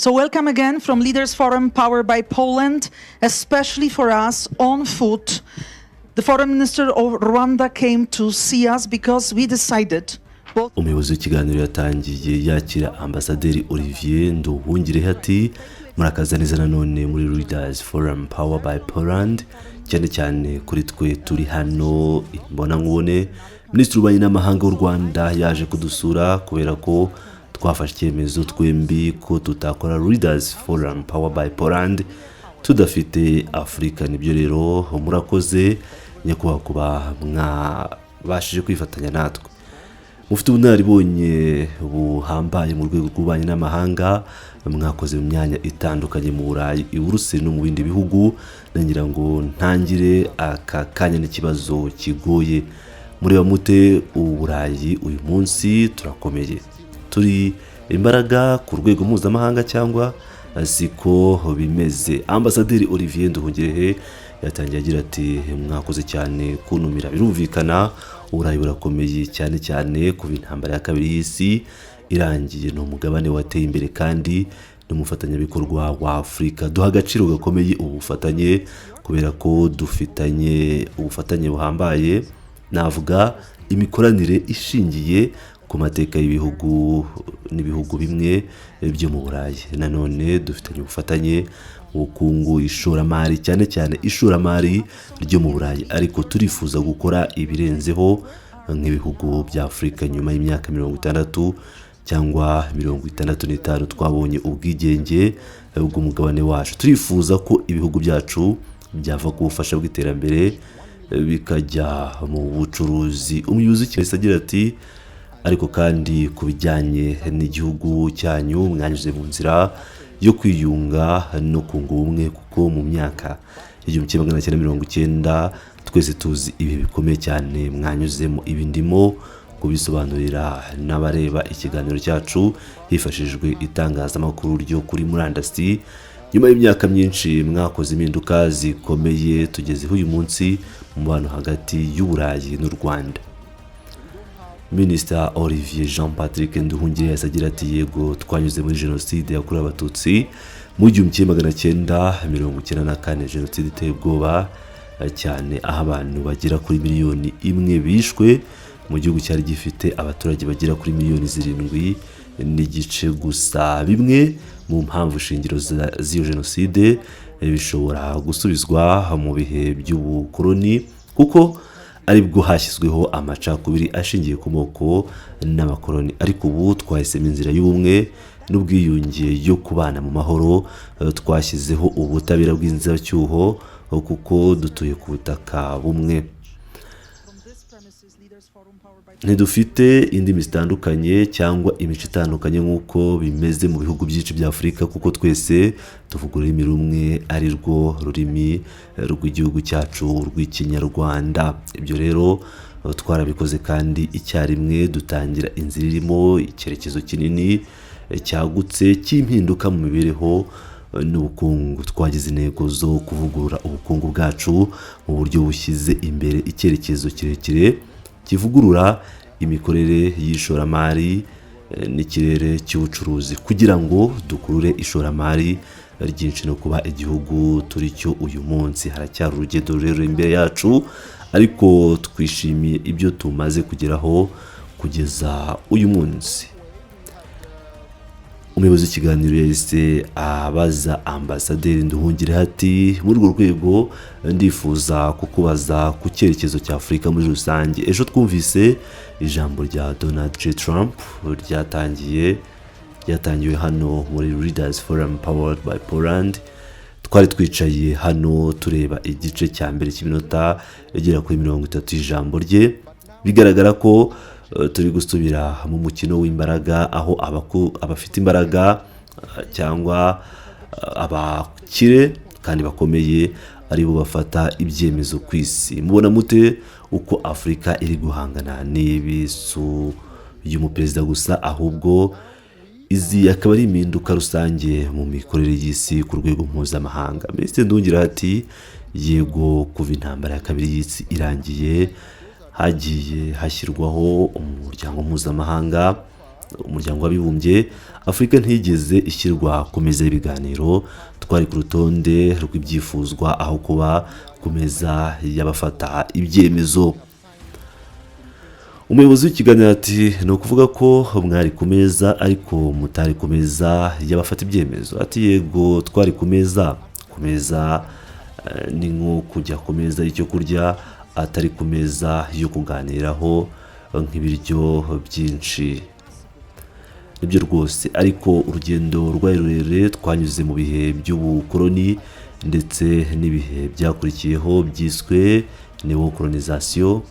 So welcome again from Leaders Forum powered by Poland, especially for us on foot. The foreign minister of Rwanda came to see us because we decided both Umuyobozi w'ikiganiro yatangiye yakira Ambasaderi Olivier Nduhungirehe ati: "Murakaza neza nanone muri Leaders Forum powered by Poland, cyane cyane kuri twe turi hano imbonankubone. Minisitiri w'Ububanyi n'Amahanga w'u Rwanda yaje kudusura kubera ko twafashe icyemezo twembi ko tutakora Leaders Forum powered by Poland tudafite Afurika. Nibyo rero, murakoze nyakubahwa kuba mwabashije kwifatanya natwe. Mufite ubunararibonye buhambaye mu rwego rw'ububanyi n'amahanga, mwakoze mu myanya itandukanye mu Burayi, i Buruseli no mu bindi bihugu. Nagira ngo ntangire aka kanya n'ikibazo kigoye: mureba mute Uburayi uyu munsi? Turakomeye, turi imbaraga ku rwego mpuzamahanga, cyangwa siko bimeze?" Ambasaderi Olivier Nduhungirehe yatangiye agira ati: "Mwakoze cyane kuntumira. Birumvikana, Uburayi burakomeye, cyane cyane kuva Intambara ya Kabiri y'Isi irangiye. Ni umugabane wateye imbere kandi ni umufatanyabikorwa wa Afurika. Duha agaciro gakomeye ubu bufatanye kubera ko dufitanye ubufatanye buhambaye, navuga imikoranire ishingiye ku mateka y'ibihugu n'ibihugu bimwe byo mu Burayi. Nanone dufitanye ubufatanye mu bukungu, ishoramari, cyane cyane ishoramari ryo mu Burayi, ariko turifuza gukora ibirenzeho nk'ibihugu bya Afurika. Nyuma y'imyaka 60 cyangwa 65 twabonye ubwigenge bw'umugabane wacu, turifuza ko ibihugu byacu byava ku bufasha bw'iterambere bikajya mu bucuruzi." Umuyobozi w'ikiganiro agira ati: "Ariko kandi ku bijyanye n'igihugu cyanyu, mwanyuze mu nzira yo kwiyunga no kunga ubumwe, kuko mu myaka 1990 twese tuzi ibihe bikomeye cyane mwanyuzemo. Ibi ndimo kubisobanurira n'abareba ikiganiro cyacu hifashishijwe itangazamakuru ryo kuri murandasi. Nyuma y'imyaka myinshi mwakoze impinduka zikomeye tugezeho uyu munsi mu mubano hagati y'Uburayi n'u Rwanda." Minisita Olivier Jean Patrick Nduhungirehe agira ati: "Yego, twanyuze muri Jenoside yakorewe Abatutsi mu 1994, jenoside iteye ubwoba cyane, aho abantu bagera kuri miliyoni 1 bishwe mu gihugu cyari gifite abaturage bagera kuri miliyoni 7.5 gusa. Bimwe mu mpamvu shingiro z'iyo jenoside bishobora gusubizwa mu bihe by'ubukoloni, kuko aribwo hashyizweho amacakubiri ashingiye ku moko n'abakoloni. Ariko ubu twahisemo inzira y'ubumwe n'ubwiyunge, yo kubana mu mahoro. Twashyizeho ubutabera bw'inzibacyuho kuko dutuye ku butaka bumwe. Ntidufite indimi zitandukanye cyangwa imico itandukanye nk'uko bimeze mu bihugu byinshi bya Afurika, kuko twese tuvuga ururimi rumwe, ari rwo rurimi rw'igihugu cyacu rw'Ikinyarwanda. Ibyo rero twarabikoze kandi icyarimwe dutangira inzira irimo icyerekezo kinini cyagutse cy'impinduka mu mibereho n'ubukungu. Twagize intego zo kuvugurura ubukungu bwacu mu buryo bushyize imbere icyerekezo kirekire kivugurura imikorere y'ishoramari n'ikirere cy'ubucuruzi, kugira ngo dukurure ishoramari ryinshi no kuba igihugu turi cyo uyu munsi. Haracyari urugendo rurerure imbere yacu, ariko twishimiye ibyo tumaze kugeraho kugeza uyu munsi." Umuyobozi w'ikiganiro yahise abaza Ambasaderi Nduhungirehe ati: "Muri urwo rwego ndifuza kukubaza ku cyerekezo cya Afurika muri rusange. Ejo twumvise ijambo rya Donald J Trump ryatangiwe hano muri Leaders Forum powered by Poland. Twari twicaye hano tureba igice cya mbere cy'iminota igera kuri 30 y'ijambo rye. Bigaragara ko turi gusubira mu mukino w'imbaraga, aho abafite imbaraga cyangwa abakire kandi bakomeye aribo bafata ibyemezo ku isi. Mubona mute uko Afurika iri guhangana n'ibisu by'umuperezida gusa, ahubwo izi akaba ari impinduka rusange mu mikorere y'isi ku rwego mpuzamahanga?" Minisitiri Nduhungirehe ati: "Yego, kuva Intambara ya Kabiri y'Isi irangiye hagiye hashyirwaho umuryango mpuzamahanga. Umuryango w'Abibumbye, Afurika ntiyigeze ishyirwa ku meza y'ibiganiro. Twari ku rutonde rw'ibyifuzwa aho kuba ku meza y'abafata ibyemezo. Umuyobozi w'ikiganiro ati: "Ni ukuvuga ko mwari ku meza ariko mutari ku meza y'abafata ibyemezo?" Ati: "Yego, twari ku meza. Ku meza ni nko kujya ku meza y'icyo kurya, atari ku meza yo kuganiraho nk'ibiryo byinshi." Nibyo rwose, ariko urugendo rwari rurerure. Twanyuze mu bihe by'ubukoloni ndetse n'ibihe byakurikiyeho byiswe néocolonisation.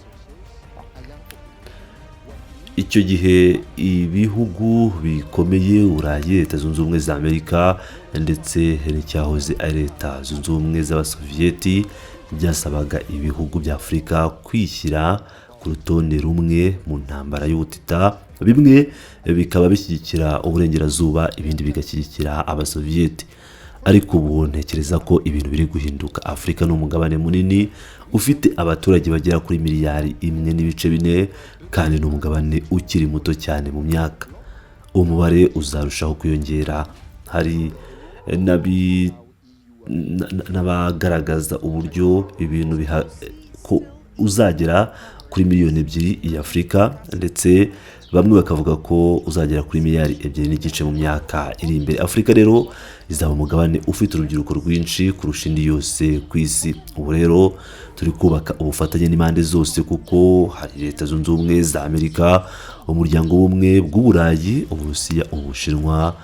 Icyo gihe ibihugu bikomeye, Burayi, Leta Zunze Ubumwe za Amerika ndetse n'icyahoze ari Leta Zunze Ubumwe z'Abasoviyeti, byasabaga ibihugu bya Afurika kwishyira ku rutonde rumwe mu ntambara y'ubutita, bimwe bikaba bishyigikira Uburengerazuba, ibindi bigashyigikira Abasoviyeti. Ariko ubu ntekereza ko ibintu biri guhinduka. Afurika ni umugabane munini ufite abaturage bagera kuri miliyari 1.4, kandi ni umugabane ukiri muto cyane mu myaka. Uwo mubare uzarushaho kwiyongera. Hari n'abagaragaza uburyo ibintu ko uzagera kuri miliyoni 2 iyi Afurika, ndetse bamwe bakavuga ko uzagera kuri miliyari 2.5 mu myaka iri imbere. Afurika rero izaba umugabane ufite urubyiruko rwinshi kurusha indi yose ku isi. Ubu rero turi kubaka ubufatanye n'impande zose, kuko hari Leta Zunze Ubumwe za Amerika, Umuryango w'Ubumwe bw'Uburayi, Uburusiya, Ubushinwa,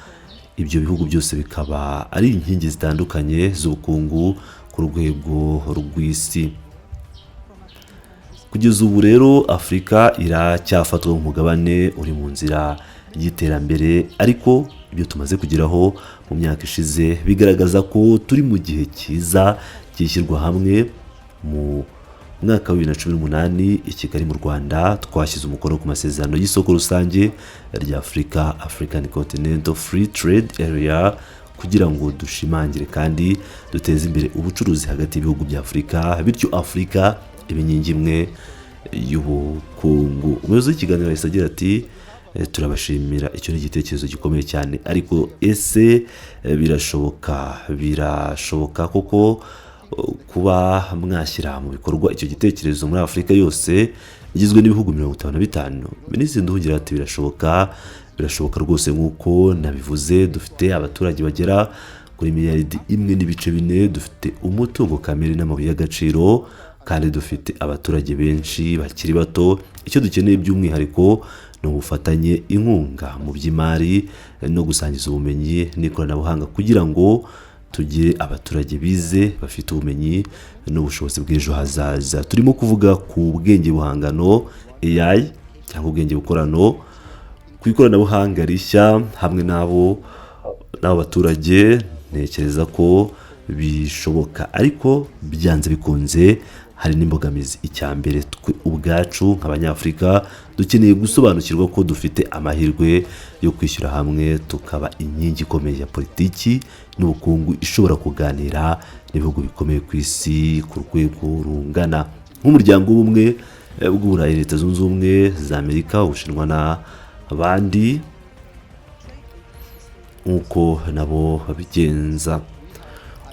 ibyo bihugu byose bikaba ari inkingi zitandukanye z'ubukungu ku rwego rw'isi. Kugeza ubu rero Afurika iracyafatwa nk'umugabane uri mu nzira y'iterambere, ariko ibyo tumaze kugeraho mu myaka ishize bigaragaza ko turi mu gihe cyiza cyishyirwa hamwe. Mu mwaka wa 2018 i Kigali mu Rwanda twashyize umukono ku masezerano y'isoko rusange rya Afurika, African Continental Free Trade Area, kugira ngo dushimangire kandi duteze imbere ubucuruzi hagati y'ibihugu bya Afurika, bityo Afurika ibe inkingi imwe y'ubukungu. Umuyobozi w'ikiganiro yahise agira ati: "Turabashimira, icyo ni igitekerezo gikomeye cyane, ariko ese birashoboka? Birashoboka koko kuba mwashyira mu bikorwa icyo gitekerezo muri Afurika yose igizwe n'ibihugu 55?" Minisitiri Nduhungirehe ati: "Birashoboka, birashoboka rwose. Nk'uko nabivuze, dufite abaturage bagera kuri miliyari 1.4, dufite umutungo kamere n'amabuye y'agaciro, kandi dufite abaturage benshi bakiri bato. Icyo dukeneye by'umwihariko ni ubufatanye, inkunga mu by'imari no gusangiza ubumenyi n'ikoranabuhanga, kugira ngo tugire abaturage bize, bafite ubumenyi n'ubushobozi bw'ejo hazaza. Turimo kuvuga ku bwenge buhangano, AI, cyangwa ubwenge bukorano, ku ikoranabuhanga rishya hamwe n'abo baturage. Ntekereza ko bishoboka, ariko byanze bikunze hari n'imbogamizi. Icya mbere, twe ubwacu nk'Abanyafurika dukeneye gusobanukirwa ko dufite amahirwe yo kwishyura hamwe, tukaba inkingi ikomeye ya politiki n'ubukungu ishobora kuganira n'ibihugu bikomeye ku isi ku rwego rungana, nk'Umuryango w'Ubumwe bw'Uburayi, Leta Zunze Ubumwe za Amerika, Ubushinwa n'abandi, nk'uko nabo babigenza."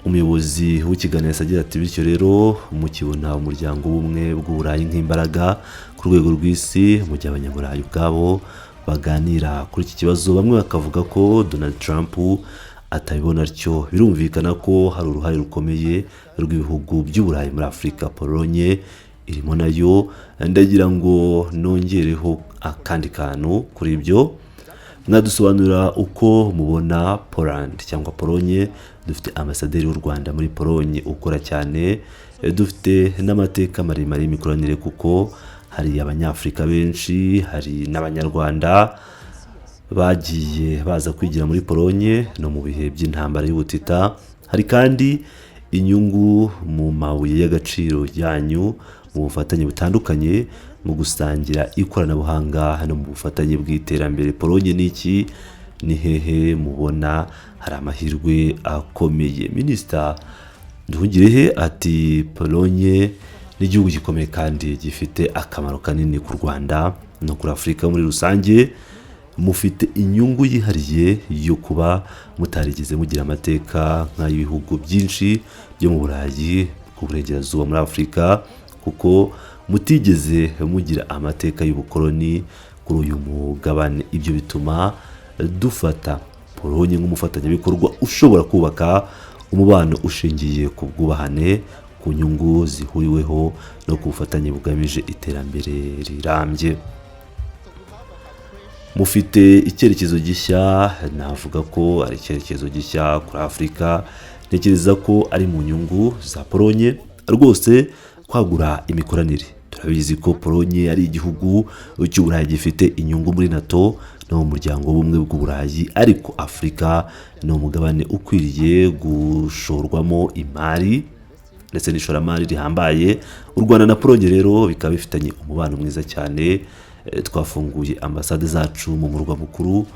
Umuyobozi w'ikiganiro agira ati: "Bityo rero mukibona Umuryango w'Ubumwe bw'Uburayi nk'imbaraga ku rwego rw'isi, mu gihe Abanyaburayi ubwabo baganira kuri iki kibazo, bamwe bakavuga ko Donald Trump atabibona atyo, birumvikana ko hari uruhare rukomeye rw'ibihugu by'Uburayi muri Afurika. Polonye irimo nayo. Ndagira ngo nongereho akandi kantu kuri ibyo. Mwadusobanurira uko mubona Poland cyangwa Polonye? Dufite ambasaderi w'u Rwanda muri Polonye ukora cyane. Dufite n'amateka maremare y'imikoranire, kuko hari Abanyafurika benshi, hari n'Abanyarwanda bagiye baza kwigira muri Polonye no mu bihe by'intambara y'ubutita. Hari kandi inyungu mu mabuye y'agaciro yanyu, mu bufatanye butandukanye, mu gusangira ikoranabuhanga no mu bufatanye bw'iterambere. Polonye ni iki? Ni hehe mubona hari amahirwe akomeye?" Minisita Nduhungirehe ati: "Polonye ni igihugu gikomeye kandi gifite akamaro kanini ku Rwanda no kuri Afurika muri rusange. Mufite inyungu yihariye yo kuba mutarigeze mugira amateka nk'ay'ibihugu byinshi byo mu Burayi bw'Uburengerazuba muri Afurika, kuko mutigeze mugira amateka y'ubukoloni kuri uyu mugabane. Ibyo bituma dufata Polonye nk'umufatanyabikorwa ushobora kubaka umubano ushingiye ku bwubahane, ku nyungu zihuriweho no ku bufatanye bugamije iterambere rirambye. Mufite icyerekezo gishya, navuga ko ari icyerekezo gishya kuri Afurika. Ntekereza ko ari mu nyungu za Polonye rwose kwagura imikoranire. Turabizi ko Polonye ari igihugu cy'Uburayi gifite inyungu muri NATO no mu Muryango w'Ubumwe bw'Uburayi, ariko Afurika ni umugabane ukwiriye gushorwamo imari ndetse n'ishoramari rihambaye. U Rwanda na Polonye rero bikaba bifitanye umubano mwiza cyane. Twafunguye ambasade zacu mu murwa mukuru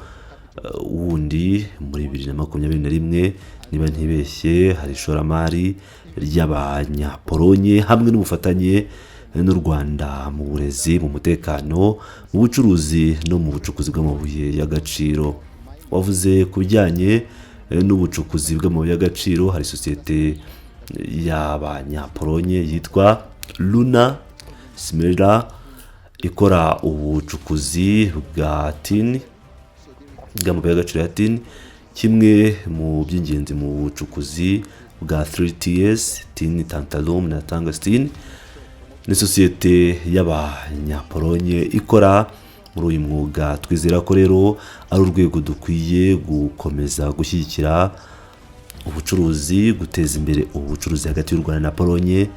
wundi muri 2021 niba ntibeshye. Hari ishoramari ry'Abanyapolonye hamwe n'ubufatanye n'u Rwanda mu burezi, mu mutekano, mu bucuruzi no mu bucukuzi bw'amabuye y'agaciro. Wavuze ku bijyanye n'ubucukuzi bw'amabuye y'agaciro, hari sosiyete y'Abanyapolonye yitwa Luna Smera ikora ubucukuzi bwa tin, bw'amabuye y'agaciro ya tin, kimwe mu by'ingenzi mu bucukuzi bwa 3TS, tin, tantalum na tungsten. Ni sosiyete y'Abanyapolonye ikora muri uyu mwuga. Twizera ko rero ari urwego dukwiye gukomeza gushyigikira ubucuruzi, guteza imbere ubucuruzi hagati y'u Rwanda na Polonye.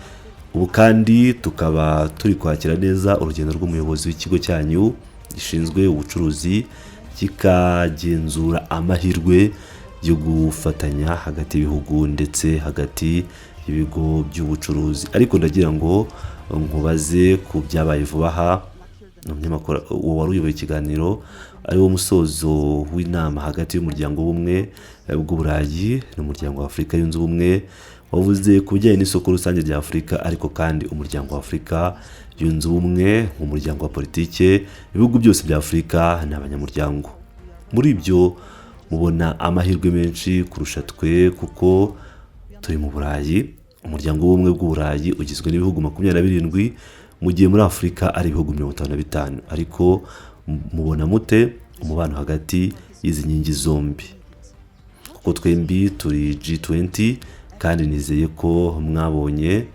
Ubu kandi tukaba turi kwakira neza urugendo rw'umuyobozi w'ikigo cyanyu gishinzwe ubucuruzi, kikagenzura amahirwe yo gufatanya hagati y'ibihugu ndetse hagati y'ibigo by'ubucuruzi. Ariko ndagira ngo nkubaze ku byabaye vuba aha. Umunyamakuru uwo wari uyoboye ikiganiro ari wo musozo w'inama hagati y'Umuryango w'Ubumwe bw'Uburayi n'Umuryango wa Afurika Yunze Ubumwe. Wavuze ku bijyanye n'isoko rusange rya Afurika, ariko kandi Umuryango wa Afurika Yunze Ubumwe nk'umuryango wa politike, ibihugu byose bya Afurika ni abanyamuryango. Muri ibyo mubona amahirwe menshi kurusha twe kuko turi mu Burayi. Umuryango w'Ubumwe bw'Uburayi ugizwe n'ibihugu 27, mu gihe muri Afurika ari ibihugu 55. Ariko mubona mute umubano hagati y'izi nkingi zombi, kuko twembi turi G20? Kandi nizeye ko mwabonye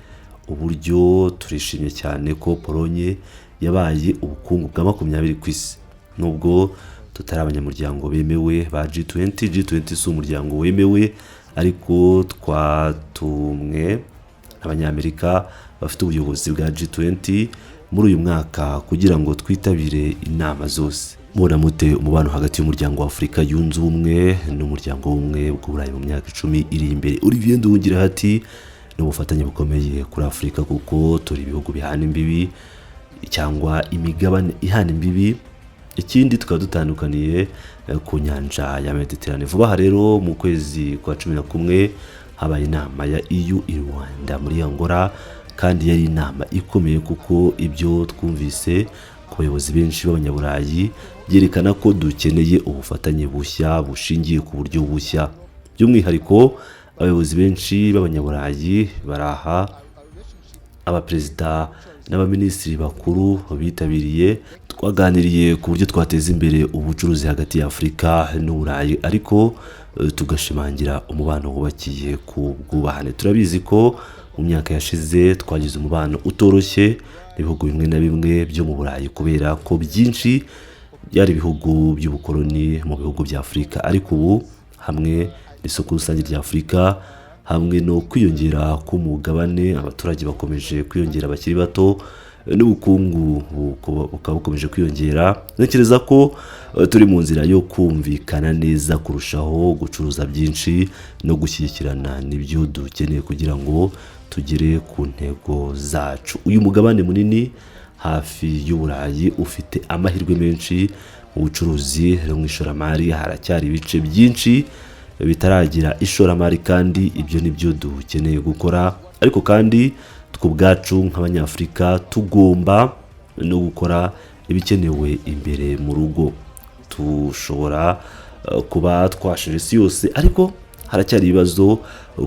uburyo turishimye cyane ko Polonye yabaye ubukungu bwa 20 ku isi, nubwo tutari abanyamuryango bemewe ba G20. G20 si umuryango wemewe, ariko twatumwe n'Abanyamerika bafite ubuyobozi bwa G20 muri uyu mwaka kugira ngo twitabire inama zose. Mubona mute umubano hagati y'Umuryango wa Afurika Yunze Ubumwe n'Umuryango w'Ubumwe bw'Uburayi mu myaka 10 iri imbere? Olivier Nduhungirehe ati: "Ni ubufatanye bukomeye kuri Afurika kuko turi ibihugu bihana imbibi cyangwa imigabane ihana imbibi, ikindi tukaba dutandukaniye ku nyanja ya Mediterane." Vuba aha rero mu kwezi kwa 11 habaye inama ya EU i Rwanda muri Angola, kandi yari inama ikomeye kuko ibyo twumvise ku bayobozi benshi b'Abanyaburayi byerekana ko dukeneye ubufatanye bushya bushingiye ku buryo bushya. By'umwihariko abayobozi benshi b'Abanyaburayi baraha, abaperezida n'abaminisitiri bakuru bitabiriye. Twaganiriye ku buryo twateza imbere ubucuruzi hagati ya Afurika n'Uburayi, ariko tugashimangira umubano wubakiye ku bwubahane. Turabizi ko mu myaka yashize twagize umubano utoroshye n'ibihugu bimwe na bimwe byo mu Burayi kubera ko byinshi byari ibihugu by'ubukoloni mu bihugu bya Afurika. Ariko ubu hamwe n'isoko rusange rya Afurika, hamwe no kwiyongera k'umugabane, abaturage bakomeje kwiyongera bakiri bato, n'ubukungu bukaba bukomeje kwiyongera, ntekereza ko turi mu nzira yo kumvikana neza kurushaho, gucuruza byinshi no gushyigikirana. Nibyo dukeneye kugira ngo tugere ku ntego zacu. Uyu mugabane munini hafi y'Uburayi ufite amahirwe menshi mu bucuruzi no mu ishoramari. Haracyari ibice byinshi bitaragira ishoramari, kandi ibyo ni byo dukeneye gukora. Ariko kandi twe ubwacu nk'Abanyafurika tugomba no gukora ibikenewe imbere mu rugo. Tushobora kuba twashinja isi yose, ariko haracyari ibibazo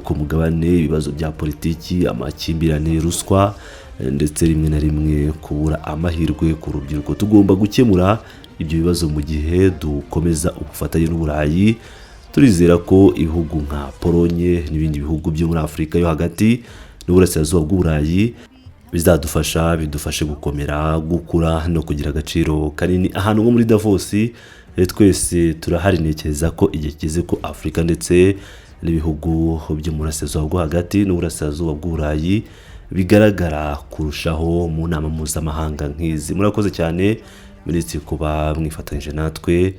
ku mugabane, ibibazo bya politiki, amakimbirane, ruswa, ndetse rimwe na rimwe kubura amahirwe ku rubyiruko. Tugomba gukemura ibyo bibazo mu gihe dukomeza ubufatanye n'Uburayi. Turizera ko ibihugu nka Polonye n'ibindi bihugu byo muri Afurika yo hagati n'uburasirazuba bw'Uburayi bizadufasha, bidufashe gukomera, gukura no kugira agaciro kanini ahantu nko muri Davos. Twese turahari. Ntekereza ko igihe kigeze ko Afurika ndetse n'ibihugu byo mu burasirazuba bwo hagati n'uburasirazuba bw'Uburayi bigaragara kurushaho mu nama mpuzamahanga nk'izi. Murakoze cyane, Minisitiri, kuba mwifatanyije natwe.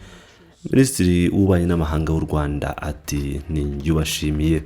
Minisitiri w'Ububanyi n'Amahanga w'u Rwanda ati: "Ni njye ubashimiye."